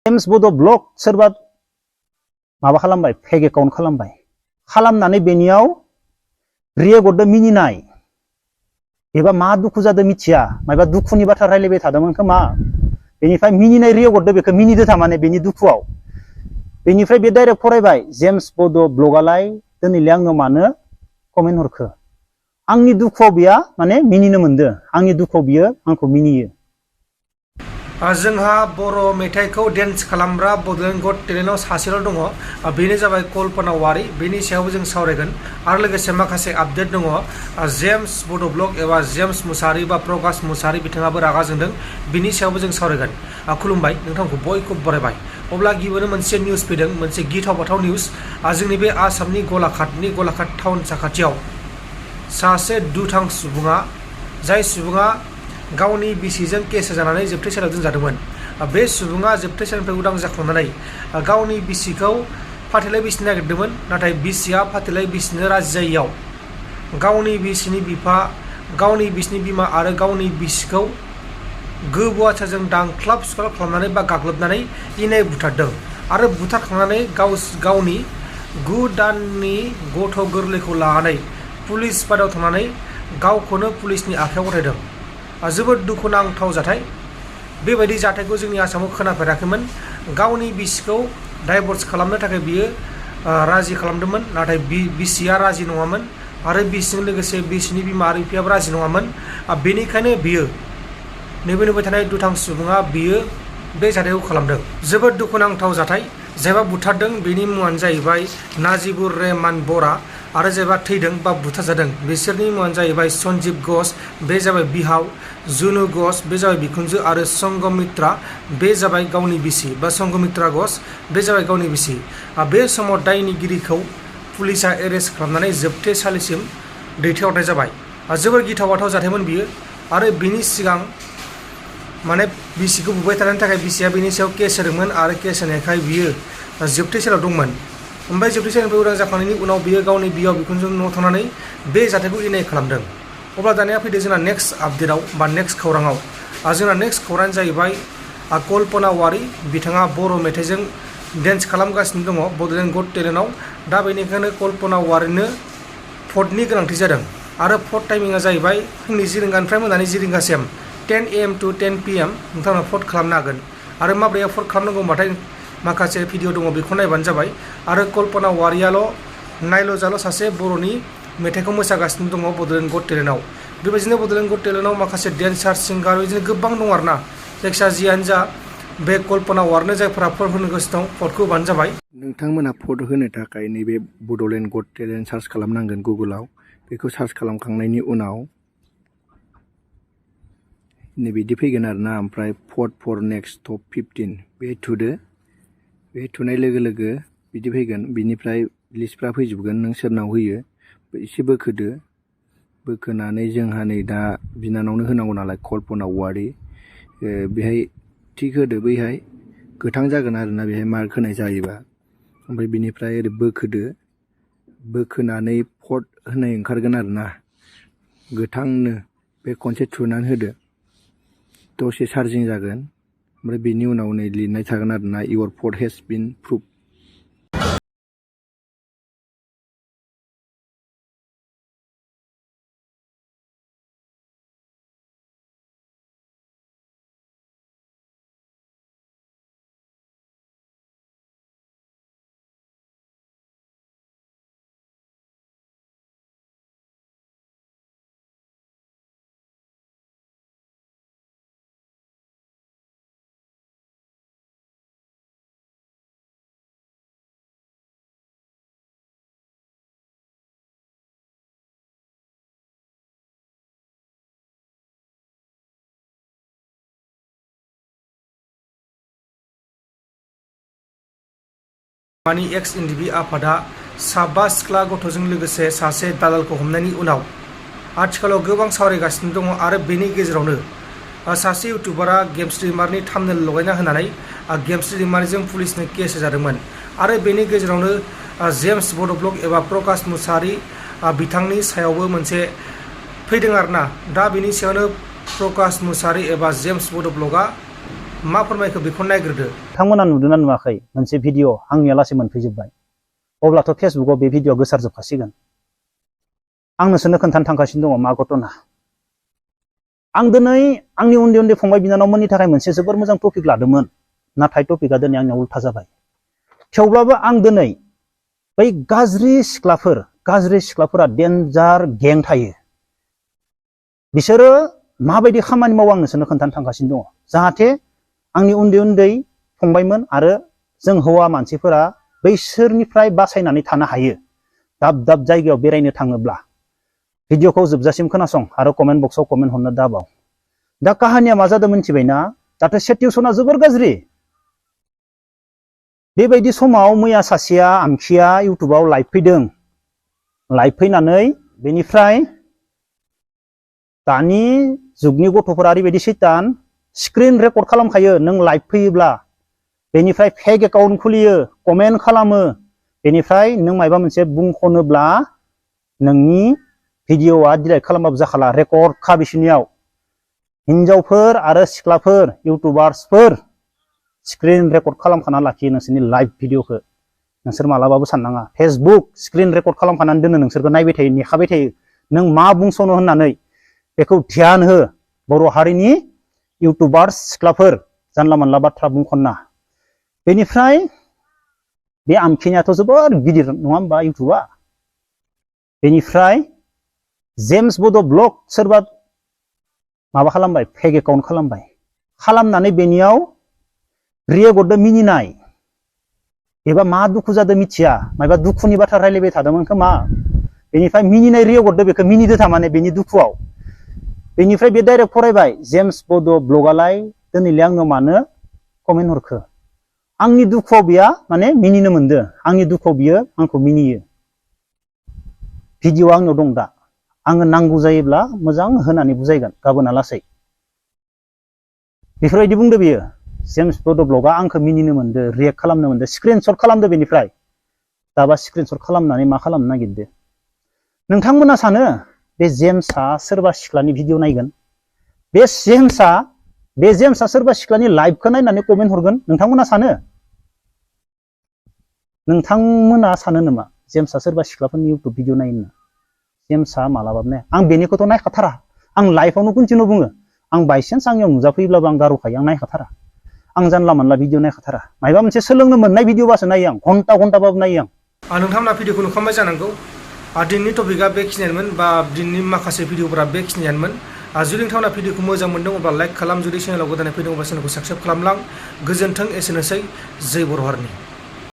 James बोदो blog सोरबा माबा खालामबाय फेक एकाउन्ट खालामबाय खालामनानै बेनियाव रियगरदो मिनिनाय एबा मा दुखु जादों मिथिया माबा दुखुनि बाथ्रा रायलायबाय थादोंमोन खोमा बेनिफ्राय मिनिनाय रियगरदो बेखौ मिनिदो थारमाने बेनि दुखुआव बेनिफ्राय बे डाइरेक्ट फरायबाय जेम्स बोदो ब्लगालाय दिनैलाय आंनो मानो कमेन्ट हरखो आंनि दुखुआव बिया माने मिनिनो मोनदो आंनि दुखुआव बियो आंखौ मिनियो जोंहा बर' मेथाइखौ डेन्स खालामग्रा बड'लेण्ड गट टेलेन्टआव सासेल' दङ बेनो जाबाय कल्पना वारि बेनि सायावबो जों सावरायगोन आरो लोगोसे माखासे आपडेट दङ जेम्स बोदो ब्लग एबा जेम्स मुसाहारि बा प्रकाश मुसाहारि बिथाङाबो रागा जोंदों बिनि सायावबो जों सावरायगोन खुलुमबाय नोंथांखौ बयखौबो बरायबाय अब्ला गिबियावनो मोनसे निउस फैदों मोनसे गिथाव बाथाव निउस जोंनि बे आसामनि गलाघाट टाउन साखाथियाव सासे दुथां सुबुङा जाय सुबुङा गावनि बिसिजों केस जानानै जोबथेसालियाव दोनजादोंमोन बे सुबुङा जोबथेसालिनिफ्राय उदां जाखांनानै गावनि बिसिखौ फाथैलाइ बिसिनो नागिरदोंमोन नाथाय बिसिया फाथैलाइ बिसिनो राजि जायैयाव गावनि बिसिनि बिमा आरो गावनि बिसिखौ गोबुआथियाजों दांख्लाब सुख्लाब खालामनानै बा गाग्लोबनानै इनाय बुथारदों आरो बुथारखांनानै गावनि 9 दाननि गथ' गोरलैखौ लानानै पुलिस बादाव थांनानै गावखौनो पुलिसनि आखायाव गथायदों जोबोद दुखुनांथाव जाथाय बेबायदि जाथायखौ जोंनि आसामाव खोनाफेराखैमोन गावनि बिसिखौ डाइभर्स खालामनो थाखाय बियो राजि खालामदोंमोन नाथाय बिसिया राजि नङामोन आरो बिसिजों लोगोसे बिसिनि बिमा आरो बिफायाबो राजि नङामोन बेनिखायनो बियो नैबे नुबाय थानाय दुथां सुबुङा बियो बे जाथायखौ खालामदों जोबोद दुखुनांथाव जाथाय जायबा बुथारदों बेनि मुङानो जाहैबाय नाजिबुर रहमान बरा आरो जायबा थैदों बा बुथारजादों बिसोरनि मुङानो जाहैबाय सन्जीब घोष बे जाबाय बिहाव जुनु घोष बे जाबाय बिखुनजो आरो संगमित्रा बे जाबाय गावनि बिसि बा संगमित्रा घोष बे जाबाय गावनि बिसि बे समाव दायनिगिरिखौ पुलिसा एरेस्ट खालामनानै जोबथेसालिसिम दैथायहरनाय जाबाय जोबोर गिथाव बाथाव जाथायमोन बियो आरो बिनि सिगां माने बिसिखौ बुबाय थानायनि थाखाय बिसिया बिनि सायाव केस होदोंमोन आरो केस होनायखाय बियो जोबथेसालियाव दंमोन ओमफ्राय जोबथेसालिनिफ्राय उदां जाखांनायनि उनाव बियो गावनि बिहाव बिखुनजों न'आव थांनानै बे जाथायखौ इनाय खालामदों अब्ला दानिया फैदो जोंना नेक्स्ट आपडेटआव बा नेक्स्ट खौराङाव जोंना नेक्स्ट खौराङानो जाहैबाय कल्पना वारि बिथाङा बर' मेथाइजों डेन्स खालामगासिनो दङ बड'लेण्ड गट टेलेन्टआव दा बेनिखायनो कल्पना वारिनो भटनि गोनांथि जादों आरो भट टाइमिंआ जाहैबाय फुंनि 10 रिंगानिफ्राय मोनानि 10 रिंगासिम 10 AM to 10 PM नोंथांमोना भट खालामनो हागोन आरो माबोरै भट खालामनांगौ होनबाथाय माखासे भिडिअ दङ बेखौ नायबानो जाबाय आरो कल्पना वारियाल' नायल' सासे बर'नि मेथाइखौ मोसागासिनो दङ बड'लेण्ड गट टेलेन्टआव बेबायदिनो बड'लेण्ड गट टेलेन्टआव माखासे डेन्सार सिंगार बिदिनो गोबां दं आरोना जायखिया जियानो जा बे कल्पना वारिनो जायफोरा भट होनो गोसो दं भटखौ होबानो जाबाय नोंथांमोना भट होनो थाखाय नैबे बड'लेण्ड गट टेलेन्ट सार्च खालामनांगोन गुगोलाव बेखौ सार्च खालामखांनायनि उनाव नैबिदि फैगोन आरोना ओमफ्राय भट फर नेक्स्ट टप 15 बे थुदो बे थुनाय लोगो लोगो बिदि फैगोन बिनिफ्राय लिस्टफ्रा फैजोबगोन नों सोरनाव होयो एसे बोखोनानै जोंहा नै दा बिनानावनो होनांगौ नालाय कल्पना वारि बेहाय थिक होदो बैहाय गोथां जागोन आरोना बेहाय मार्क होनाय जायोबा ओमफ्राय बिनिफ्राय ओरै बोखोनानै भट होनाय ओंखारगोन आरोना गोथांनो बे खनसे थुनानै होदो दसे चार्जिं जागोन ओमफ्राय बिनि उनाव नै लिरनाय थागोन आरोना इउर भट हेज बिन प्रुभ मानि एक्स एनडिबि आफादा साबा सिख्ला गथ'जों लोगोसे सासे दालालखौ हमनायनि उनाव आथिखालाव गोबां सावरायगासिनो दङ आरो बेनि गेजेरावनो सासे इउटिउबारा गेम स्ट्रिमारनि थाम्बनेल लगायना होनानै गेम स्ट्रिमारजों पुलिसनो केस जादोंमोन आरो बेनि गेजेरावनो जेम्स बोदो ब्लग एबा प्रकाश मुसाहारि बिथांनि सायावबो मोनसे फैदों आरोना दा बेनि सायावनो प्रकाश मुसाहारि एबा जेम्स बोदो ब्लगआ मा फोरमायखो बेखौ नायग्रोदो। बिथांमोना नुदोंना नुवाखै मोनसे भिडिअ आंनिया लासै मोनफैजोब्बाय अब्लाथ' फेसबुकाव बे भिडिअ गोसारजोबखासिगोन। आं नोंसोरनो खोन्थानो थांगासिनो दङ मा घटना। आं दिनै आंनि उन्दै उन्दै फंबाय बिनानावमोननि थाखाय मोनसे जोबोर मोजां टपिक लादोंमोन नाथाय टपिकआ दिनै आंनियाव उल्था जाबाय। थेवब्लाबो आं दिनै बै गाज्रि सिख्लाफोरा डेन्जार गें थायो बिसोरो माबायदि खामानि मावो आं नोंसोरनो खोन्थानो थांगासिनो दङ जाहाथे आंनि उन्दै उन्दै फंबायमोन आरो जों हौवा मानसिफोरा बैसोरनिफ्राय बासायनानै थानो हायो। दाब दाब जायगायाव बेरायनो थाङोब्ला भिडिअखौ जोबजासिम खोनासं आरो कमेन्ट बक्सआव कमेन्ट हरनो दाबाव। दा काहानिया मा जादों मिथिबायना? दाथ' सिचुवेसना जोबोर गाज्रि। बेबायदि समाव मैया सासेया आमखिया इउटुबाव लाइभ फैदों। लाइभ फैनानै बेनिफ्राय दानि जुगनि गथ'फोरा ओरैबायदि सैतान स्क्रिन रेकर्ड खालामखायो नों लाइभ फैयोब्ला बेनिफ्राय फेक एकाउन्ट खुलियो कमेन्ट खालामो बेनिफ्राय नों मायबा मोनसे बुंखनोब्ला नोंनि भिडिअआ डिलाइट खालामबाबो जाखाला रेकर्ड खा बिसोरनियाव। हिनजावफोर आरो सिख्लाफोर इउटुबार्सफोर स्क्रिन रेकर्ड खालामखाना लाखियो नोंसोरनि लाइभ भिडिअखौ। नोंसोर मालाबाबो साननाङा फेसबुक स्क्रिन रेकर्ड खालामखानानै दोनो नोंसोरखौ नायबाय थायो नेखाबाय थायो नों मा बुंसनो होननानै। बेखौ ध्यान हो बर' हारिनि इउटुबार्स सिख्लाफोर जानला मानला बाथ्रा बुंखनना। बेनिफ्राय बे आमखिनियाथ' जोबोर गिदिर नङा होमबा इउटुबा। बेनिफ्राय जेम्स बड' ब्लग सोरबा माबा खालामबाय फेक एकाउन्ट खालामनानै बेनियाव रियगरदो मिनिनाय एबा मा दुखु जादों मिथिया मायबा दुखुनि बाथ्रा रायलायबाय थादोंमोन खोमा बेनिफ्राय मिनिनाय रियगरदो बेखौ मिनिदो थारमाने बेनि दुखुआव। बेनिफ्राय बे डाइरेक्ट फरायबाय जेम्स बड' ब्लगालाय दिनैलाय आंनो मानो कमेन्ट हरखो आंनि दुखुआव बिया माने मिनिनो मोनदो आंनि दुखुआव बियो आंखौ मिनियो। भिडिअ आंनाव दं दा आङो नांगौ जायोब्ला मोजां होनानै बुजायगोन गाबोनहा लासै। बेफोरबायदि बुंदो बियो जेम्स बड' ब्लगआ आंखौ मिनिनो मोनदो रियेक्ट खालामनो मोनदो स्क्रिनशट खालामदो बेनिफ्राय दाबा स्क्रिनशट खालामनानै मा खालामनो नागिरदो। नोंथांमोना सानो बे जेम्सआ सोरबा सिख्लानि भिडिअ नायगोन? बे जेम्सआ सोरबा सिख्लानि लाइभखौ नायनानै कमेन्ट हरगोन नोंथांमोना सानो? नोंथांमोना सानो नामा जेम्सआ सोरबा सिख्लाफोरनि इउटुब भिडिअ नायो होनना? जेम्सआ मालाबाबो नाया। आं बेनिखौथ' नायखाथारा आं लाइभआवनो कन्टिनिउ बुङो आं बायसान्स आंनियाव नुजाफैयोब्लाबो आं गार'खायो आं नायखाथारा। आं जानला मानला भिडिअ नायखाथारा मायबा मोनसे सोलोंनो मोननाय भिडिअबासो नायो आं घन्टा घन्टाबाबो नायो आं। नोंथांमोना भिडिअखौ नुखांबाय जानांगौ। दिनैनि टपिकआ बेखिनियानोमोन बा दिनैनि माखासे भिडिअफोरा बेखिनियानोमोन। जुदि नोंथांमोना भिडिअखौ मोजां मोनदों अब्ला लाइक खालाम जुदि चेनेलाव गोदानै फैदों अब्ला चेनेलखौ साबस्क्राइब खालामलां। गोजोन्थों एसेनोसै जै बर' हारिनि।